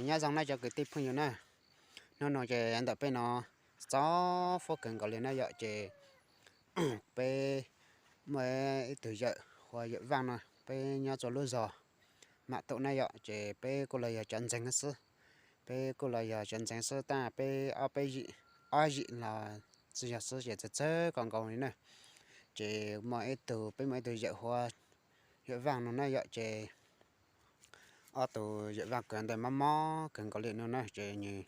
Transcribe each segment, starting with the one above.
Nyob zoo na cov kwv tij phooj ywg na, hnub no ces ntawm peb no txaus fuab kawg nkaus li na yom, ces peb muaj ib tug yawm hu ua Yawm Vaaj no, peb nyob rua lub zog Mam Tum na yom, ces peb kuj los yog cov ntxeev xwb. Peb kuj los yog cov ntxeev xwb tab peb ob peb yim, ob yim los tsis yog xwb ces txawg txawg kawg nkaus li na. Ces muaj ib tug, peb muaj ib tug yawm hu ua Yawm Vaaj no na yom, ces ob tug Yawm Vaaj kuj ntawd mob mob kawg nkaus li no na, ces nws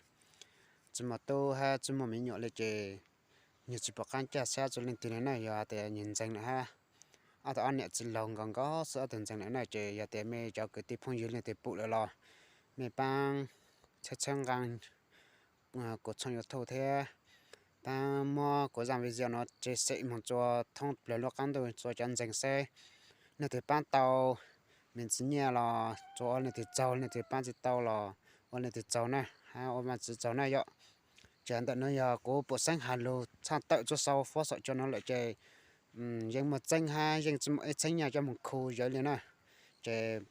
tsis muaj tub hab tsis muaj me nyuam li ces nws tsis pom qaab caj sab rua leej twg li na, yog tias nws ntxeev lawm hab ob tug ob niam txiv laug nkaus nkaus xwb ob tug ntxeev lawm na, ces yog tias mej cov kwv tij phooj ywg leej twg pum lawm los mej paab txhawb txhawb nqaa kuv tshooj YouTube thiab paab muab kuv zaaj video no share moog rua thoob plawg lub qaab ntuj rua cov ntxeev seb leej twg paab tau me ntsis nyiaj los tsuav ua leej twg tsaug, leej twg paab tsis tau los ua leej twg tsaug na, hab ua Vaajtswv tsaug na yom. Ces ntawm no yog kuv pum xeeb has lug txhaaj tawm txug sau fuab saum cua no lawm ces yeej muaj txeeb hab yeej tsis muaj ib txheeb nyiaj coj moog khu yawg li na. Ces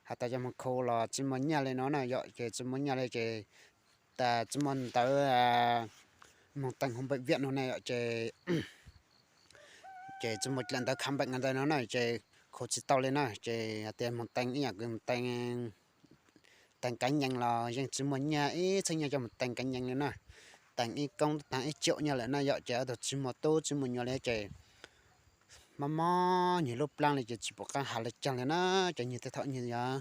has tas coj moog khu los tsis muaj nyiaj li no na yom, ces tsis muaj nyiaj li ces tas tsis muaj ntawv moog tees hauv npem viam no na yom, ces ces tsis muaj dlaim ntawv khav npem ntawd no na ces khu tsis tau li na, ces has tas moog tees ib yaam kws moog tees tees kaav nyees los yeej tsis muaj nyiaj ib txheeb nyiaj coj moog tees kaav nyees li na. Tees ib koob taag ib caum nyiaj lawm na yom, ces ob tug tsis muaj tub tsis muaj nyuam li ces mob mob nwg lub plaab li ces tsis pum qaab has le caag li na, ces nwg tej thaum nwg yog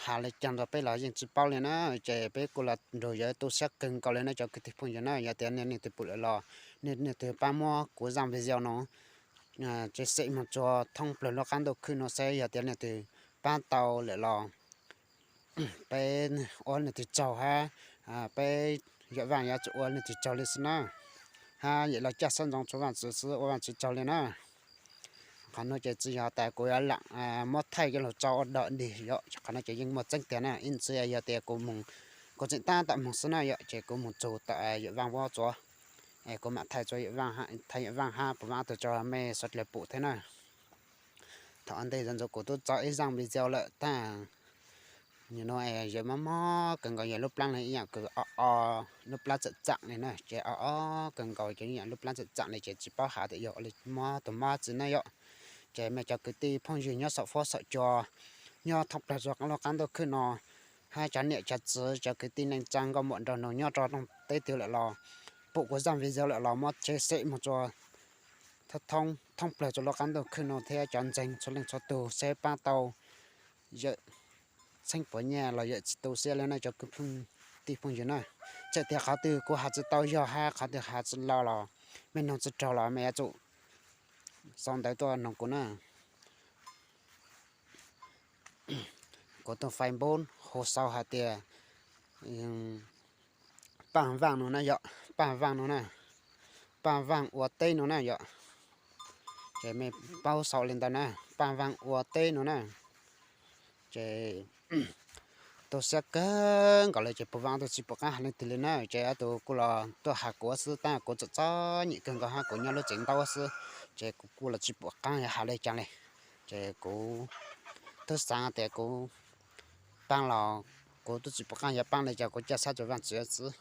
has le caag rua peb los yeej tsis paub li na, ces peb kuj los nrug yawg tu siab kawg nkaus li na cov kwv tij phooj ywg na, yog tias nej leej twg pum lawm los nej leej twg paab muab kuv zaaj video no share moog rua thoob plawg lub qaab ntuj khwb no seb yog tias leej twg paab tau lawm los peb ua leej twg tsaug hab peb Yawm Vaaj yuav tsum ua leej twg tsaug li xwb na, hab yawm laug caj sab ntsoov tsua Vaajtswv xwb ua Vaajtswv tsaug li na. Qhov no ces tsis yog tas kuv yuav lam muab thaij coj lug tso ua dog dig yom, qhov no ces yeej muaj txeeb tiag na, ib ntsis yog tias kuv moog, kuv tseem tab tom moog xwb na yom, ces kuv moog txug tom Yawm Vaaj vuab tsuav es kuv mam thaij tsua Yawm Vaaj, thaij Yawm Vaaj hab puv vaab tug tso mej suav dlawg pum thiab na. Thaum ub ntej ntawd kuv tub tso ib zaaj video lawm tab nim no yawg mob mob kawg nkaus, yawg lub plaab li ib yaam kws o o, lub plaab txawm txaam li na, ces o o kawg nkaus ces ib yaam lub plaab txawm txaam li ces tsis paub has tas yog li mob tug mob tsi na yom. Ces mej cov kwv tij phooj ywg nyob saum fuab saum cua, nyob thoob plawg rua lub qaab ntuj khwb no, hab cov niam cov txiv cov kwv tij neej tsaa nkauj muam nraug nus nyob rua rooj teb twg lawm los pum kuv zaaj video lawm los muab share moog rua thoob plawg rua lub qaab ntuj khwb no thiab cov ntxeev txhua leej txhua tug seb paab tau yawm txheeb puas nyiaj los yawm tsis tu siab li na cov kwv tij phooj ywg na. Txawm tias qhov twg kuv has tsis tau yog hab qhov twg has tsis lug los mej noog tsis raug los mej yuav tsum sau ntawv tuaj noog kuv na. Kuv tug Facebook hu sau has tas Paaj Vaaj no na yom, Paaj Vaaj no na, Paaj Vaaj ua teb no na yom. Ces mej paub sau li ntawd na, Paaj Vaaj ua teb no na. Ces tu siab kawg nkaus li ces puv vaaj ob tug tsis pum qaab has leej twg li na, ces ob tug kuj los tuaj has kuv xwb tab kuv txom txom nyem kawg nkaus hab kuv nyob lub tsev ntaub xwb, ces kuv kuj los tsis pum qaab yuav has li cas li. Ces kuv tub xaav tas kuv paab los kuv tub tsis pum qaab yuav paab li cas, kuv caj sab rua Vaajtswv xwb.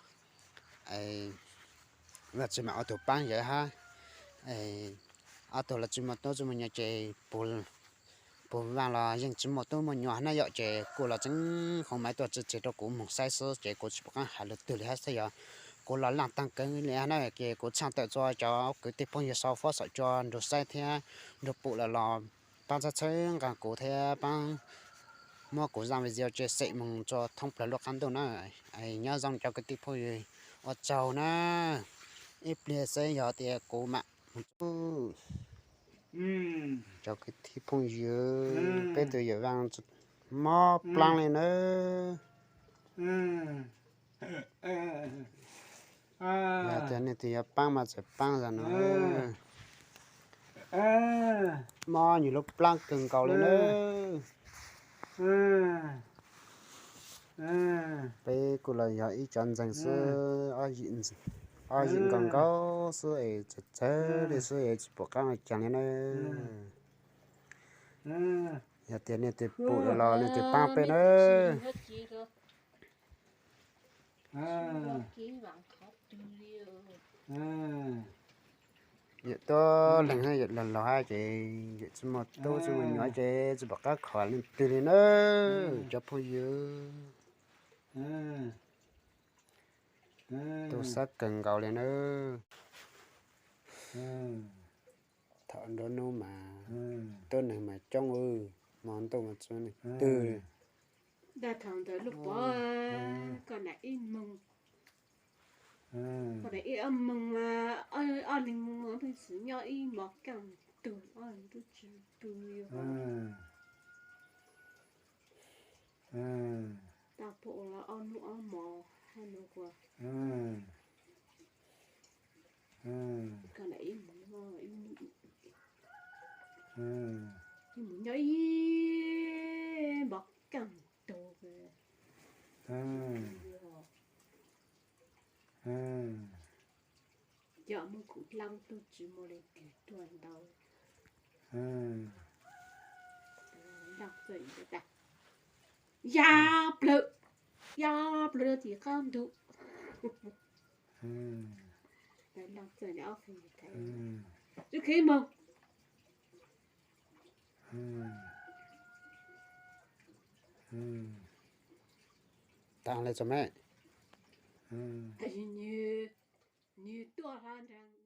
Vaajtswv mam ua tug paab yawg hab. Ob tug los tsis muaj tub tsis muaj nyuam ces puv vaaj los yeej tsis muaj tub muaj nyuam na yom, ces kuj los tseeb hoo maiv tuaj tsi tseg rua kuv moog saib xwb ces kuv tsis pum qaab has lug twg li hab xwb yog kuv los laaj taag kawg li na, ces kuv tshaaj tawm tsua cov kwv tij phooj ywg sau fuab saum cua nrug saib thiab nrug pum lawm los paab txhawb txhawb nqaa kuv thiab paab muab kuv zaaj video tsua xem moog tsua thoob plawg lub qaab ntuj na. Nyob zoo cov kwv tij phooj ywg, ua tsaug na. Ib pliag xwb yog tias kuv mam moog txug. Cov kwv tij phooj ywg, peb tug Yawm Vaaj mob plaab li na. Yog tias nej twg yuav paab mas txawm paab zag no. Mob nws lub plaab kawg nkaus li na. Peb kuj los yog ib cov ntxeeg xwb, ob yim nkaus nkaus xwb es txawv txawv li xwb es tsis pum qaab ua caag li na. Yog tias nej tus pum los nej tus paab peb nawb. Yawm tuab leeg hab yawm laug laug hab ces yawm tsi muaj tub tsi muaj nyuam ces tsi pom qab khuam leej twg li nawb cov phooj ywg. Tu sab kawg nkaus li nawb. Thaum nruab nub mas tuab neeg mas coob, hmo ntuj mas tsi muaj neeg twg li. Dag thaum ntawd lub pov, koj nam ib moog, koj nam ib ob moog, ob leeg moog pheej xwm nyob ib mos keej tug, ob leeg tub tsi tug li. Tau pom ua ob hnub ob hmo hab no ua. Koj nam ib moog, ib moog nyob ib mos keej tug. Cov muaj kuv dlaab tug tsi muaj leej twg tuaj ntau. Yaj plawg, yaj plawg rau tim qab ntug. Txawj moog. Taag le tso me. Nwg tuaj hlo nrag